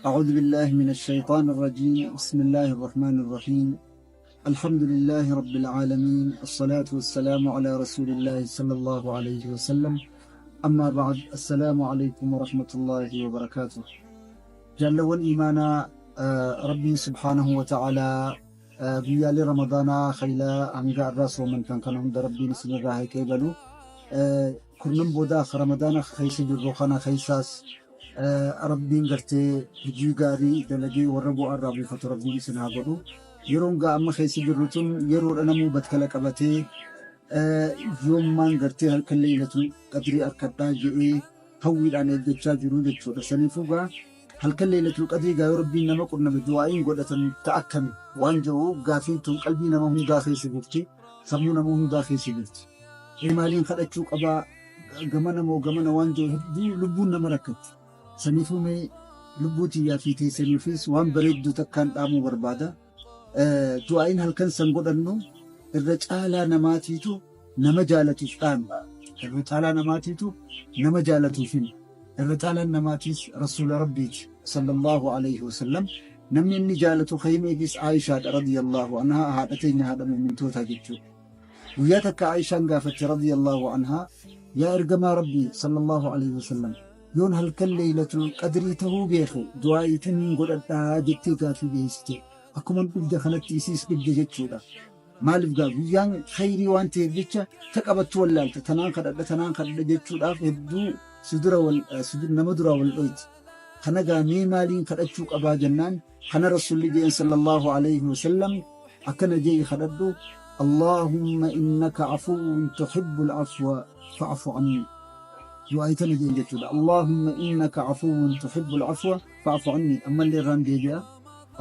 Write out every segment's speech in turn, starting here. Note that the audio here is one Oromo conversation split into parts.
أعوذ بالله من الشيطان الرجيم. بسم الله الرحمن الرحيم. الحمد لله رب العالمين، الصلاة والسلام على رسول الله صلى الله عليه وسلم. أما بعد، السلام عليكم ورحمة الله وبركاته. Jaalawwan iimaanaa Rabbiin subhaanahu wa ta'aalaa guyyaalee Ramadaanaa khaylaa hanga irraa sooman kan kana hunda Rabbiin isinirraa haa qeebalu. Kurnan boodaa Ramadaana keessa jirru kana keessaas Rabbiin gartee hojii gaarii dalagee warra bu'aa irraa buufatu Rabbiin isin haa godhu. Yeroon gaa amma keessa jirru tun yeroodha namuu batkala qabatee yoommaan gartee halkan Leeylatul Qadrii arkadhaa jedhee hawwiidhaan eeggachaa jiru jechuudha. Saniifuu gaa halkan Leeylatul Qadrii gaa yoo Rabbiin nama qunname du'aa'iin godhatan ta akkami waan jedhu gaafiin tun qalbii nama hundaa keessa jirti. Sammuu nama hundaa keessa jirti. Maaliin kadhachuu qabaa, gamana moo gamana waan jedhu hedduu lubbuun nama rakkatti. Saniifuu mee lubbuu tiyyaa fi teessaniifis waan bareedduu takkaan dhaamuu barbaada. Du'aa'iin halkan san godhannu irra caalaa namaatiitu nama jaalatuuf dhaame. Irra caalaa namaatiitu nama jaalatuuf hime. Irra caalaan namaatiis Rasuula Rabbiiti sallallahu alayhi wasallam. Namni inni jaalatu kaymeefis Aayishaadha radiyallahu anhaa, haadha teenya, haadha mu'mintootaa jechuudha. Guyyaa takka Aayishaan gaafatte radiyallahu anhaa, yaa ergamaa Rabbii sallallahu alayhi wasallam, yoon halkan Leeylatul Qadrii tahuu beeke du'aa'ii tamiin godhadhaa jettee gaafii dhiyeessite. Akkuma dhibde kanatti isiis dhibde jechuudha. Maaliif gaa guyyaan khayrii waan ta'eef jecha ta qabattu wallaalta, tanaan kadhadha, tanaan kadhadha jechuudhaaf hedduu si dura wal nama duraa wal dhoyti. Kana gaa mee maaliin kadhachuu qabaa jennaan, kana Rasulli jeen sallallahu alayhi wasallam, akkana je'i kadhadhu: Allahumma innaka afuwwun tuhibbul afwa fa'fu anni. Du'aa tana jeen jechuudha. Allahumma innaka afuwwun tuhibbul afwa fa'fu anni. Ammallee irraan deebi'a.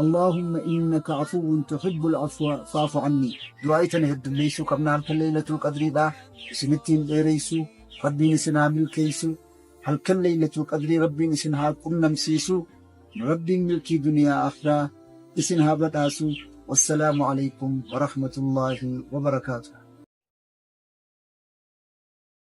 Allahumma innaka afuwwun tuhibbul afwa fa'fu anni. Du'aa tana heddummeessuu qabna halkan Leeylatul Qadriidha. Isinitti hin dheereysu. Rabbiin isin haa milkeessu. Halkan Leeylatul Qadrii Rabbiin isin haa qunnamsiisu. Rabbiin milkii duniyaa akhiraa isin haa badhaasu. Wassalaamu alaykum wa rahmatullaahi wa barakaatuh.